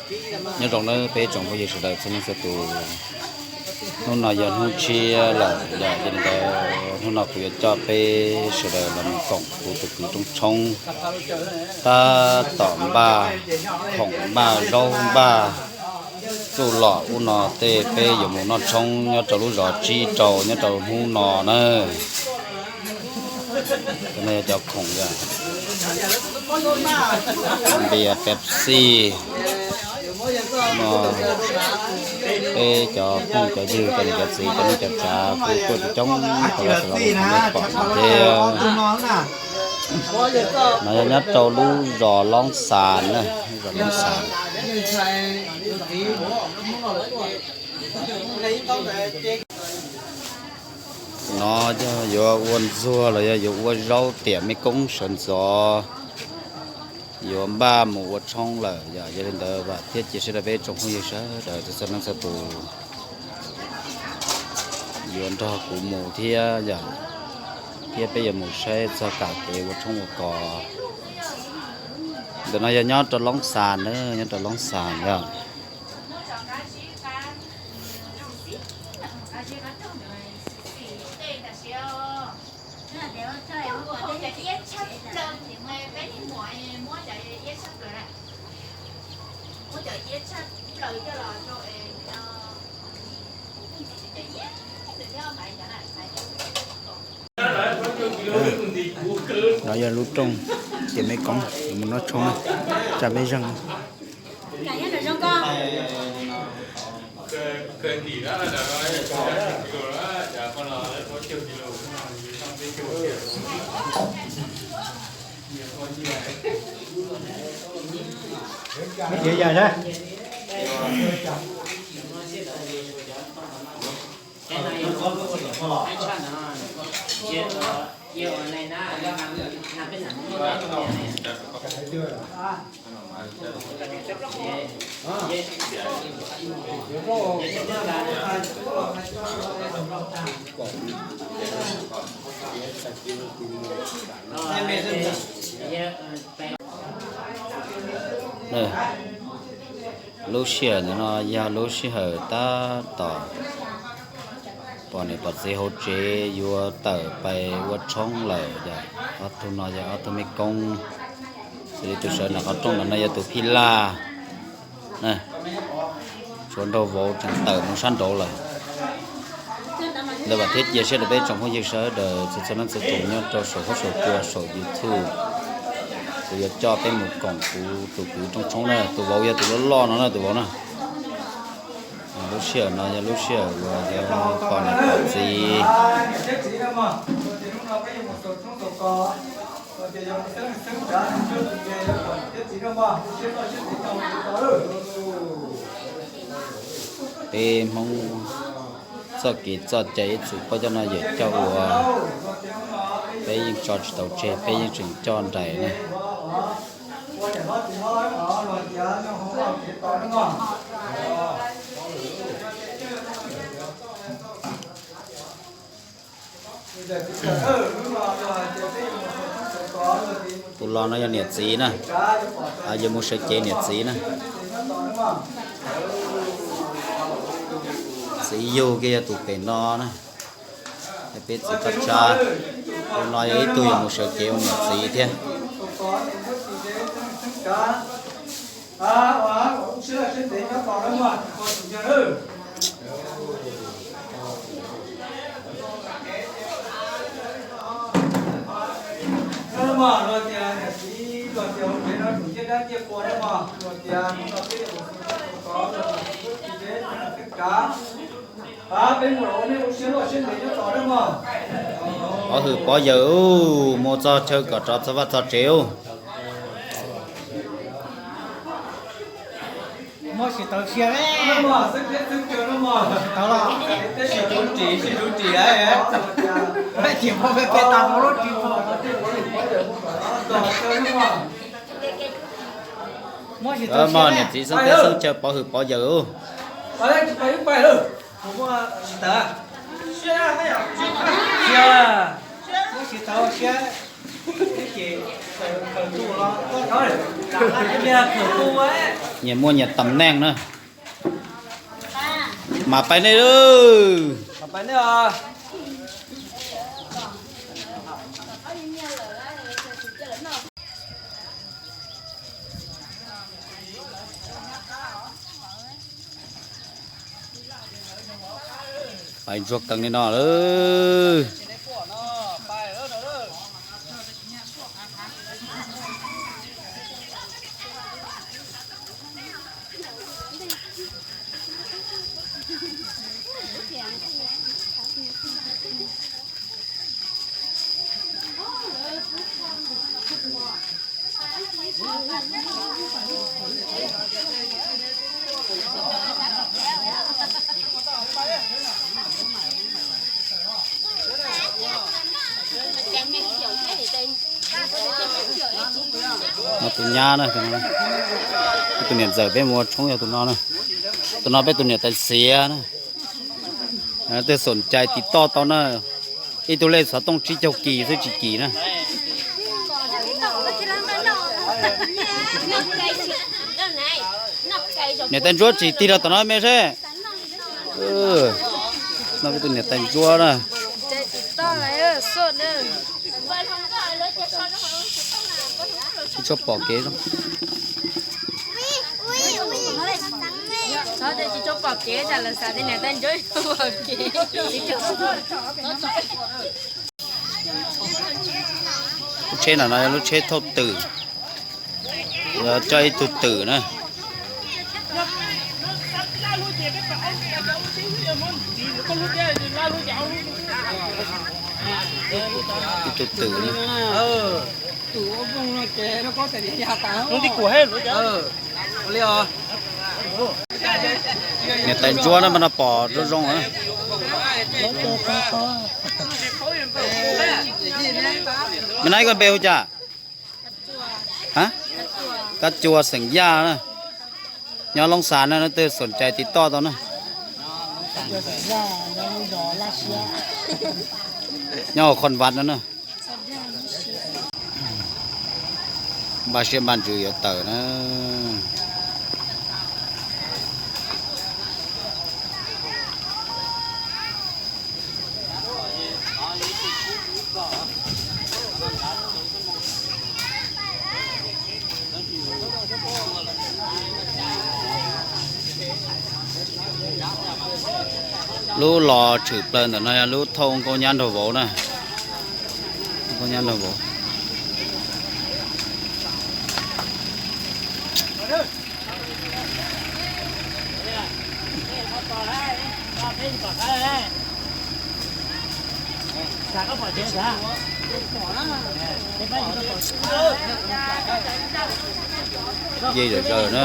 Nyob zoo nawb peb tsoom phooj ywg sawv daws txhua leej txhua tus. Hnub no yog hnub tshiab lawm yog li ntawd hnub no kuv yuav coj peb sawv daws los mus koom kuv tus kwv rooj tshoob. Tab tom npaj khoom npaj zaub npaj txuj lom ub no tej peb yuav mus noj tshoob nyob rau lub zos tsib rau nyob rau hnub no na. Cov no yog cov khoom yog npias Pepsi no, peb cov phooj cov ywg cov niam cov txiv cov neej cov tsav kuj tuaj coob coob rau sawv daws pom no thiab. No yog nyob rau lub zos Loob Xas na, lub zos Loob Xas. No yog yuav ua ntxuag los yog yuav ua zaub tiam mej koob sawv ntxov yuav npaj mus ua tshoob lawm yog li ntawd vam thiab cia siab rau peb tsoom phooj ywg sawv daws txhua leej txhua tus yuav nrog kuv mus thiab yog, thiab peb yuav mus saib txog kam kev ua tshoob ua kos. Ntawm no yog nyob rau Loob Xas na, nyob rau Loob Xas yog. No yog lub rooj tiam mej koob mus noj tshoob, tsa peb zeeg. Lub sij hawm ntawm no yog lub sij hawm tab tom pom niam pom txiv hauv tsev yuav tawm pais ua tshoob lawm. Ob tug no yog ob tug mej koob, xws li tus sawv nram qhov rooj ntawm no yog tus phij laj. Tshuav nraug vauv tseem tawm mus sab nraud lawm. Lawv vam thiab cia siab rau peb tsoom phooj ywg sawv daws txhua txhua leej txhua tus nyob rau saum huab saum cua saum YouTube. Kuv yuav coj peb mus koom kuv tus kwv rooj tshoob na, tus vauv yog tus loj loj no na, tus vauv na. Lub sij hawm no yog lub sij hawm uas yog pom niam pom txiv. Peb Hmoob txoj kev txoj cai ib txwm pab coj no yawm coj ua, peb yeej tso tsis tau tseg, peb yeej tseem coj nraim na. Tus los no yog niam txiv na, yuav mus sawv cev niam txiv na. Txiv yug kiag yog tus pem no na. Peb txiv toj tsab, tus no yog ib tug yuav mus sawv cev ua niam txiv thiab. Pov hwm pov yawm, mus txog chaw kom rov txog vaj txog tsev. Muab tsis tau siab, tsis tau los, tsis tau ris, tsis tau ris, tsis muab peb peb tau lub ris. Muab tsis tau siab, niam txiv xeeb teb xeeb chaw pov hwm pov yawm. Siab, muab tsis tau siab, ces Nyias muaj nyias tam neej na. Mas pais nej. Pais ntsuag keev li no lawm. No tus nyab na, peb tus niam ntxawm peb mus ua tshoob yog tus no na. Tus no peb tus niam tais xiav na. Twg xoom cais tiv toj tau na. Ib tug lej xov tooj tsib caug kis xwb tsis kim na. Niam tais ntsuab tsis tig los tom no me seb. No peb tus niam tais ntsuab na. Tsis tshua pom kev. Lub tsheb no no yog lub tsheb thauj twm, coj ib tug twm na. Ib tug twm. Niam tais ntsuab na mas no pom zoo zoo. Me no ib koj npe hu cas? Kab Cua xeem Yaj na. Nyob Loob Xas na, leej twg xoom cais tiv toj tau na. Nyob hauv Khon Vaj no na. Npaj siab npaj ntsws yuav tawm na. Lub los tshwm plaws ntawm no yog lub thauj nkauj nyab nraug vauv na. Nkauj nyab nraug vauv. Ye zawm zaws na.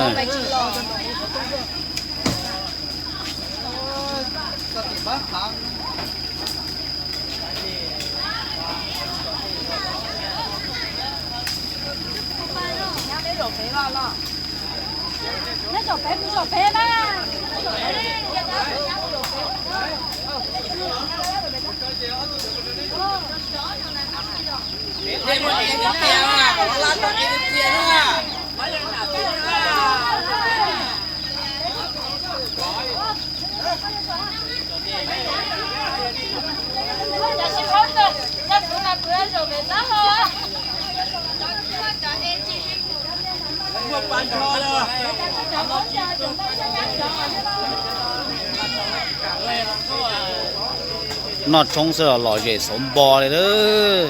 Noj tshoob xwb los lom zem xauv npo li lawm.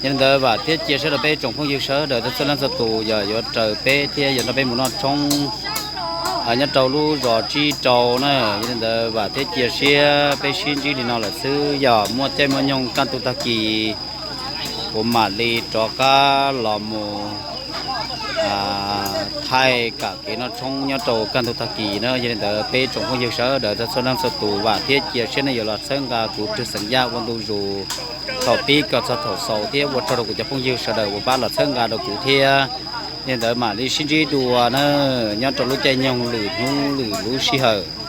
Yog li ntawd vam thiab cia siab rau peb tsoom phooj ywg sawv daws txhua leej txhua tus yog yuav raws peb thiab yuav nrog peb mus noj tshoob nyob rau lub zos Tsib Rau na. Yog li ntawd vam thiab cia siab peb sib ntsib li no lawm xwb, yog muaj caij muaj nyoog kaj ntug tag kis kuv mam li rov qab los mus thaij kam kev noj tshoob nyob rau kaj ntug tag kis na. Yog li ntawd peb tsoom phooj ywg sawv daws txhua leej txhua tus vam thiab cia siab nej yuav los txhawb nqa kuv Rwg Xeem Yaj ua ntu zus thaum pib kom txog thaum xaus thiab ua tsaug rau kuv cov phooj ywg sawv daws uas pab los txhawb nqa rau kuv thiab. Yog li ntawd mam li sib ntsib dua na nyob rau lub caij nyoog lwm hnub lwm lub sij hawm.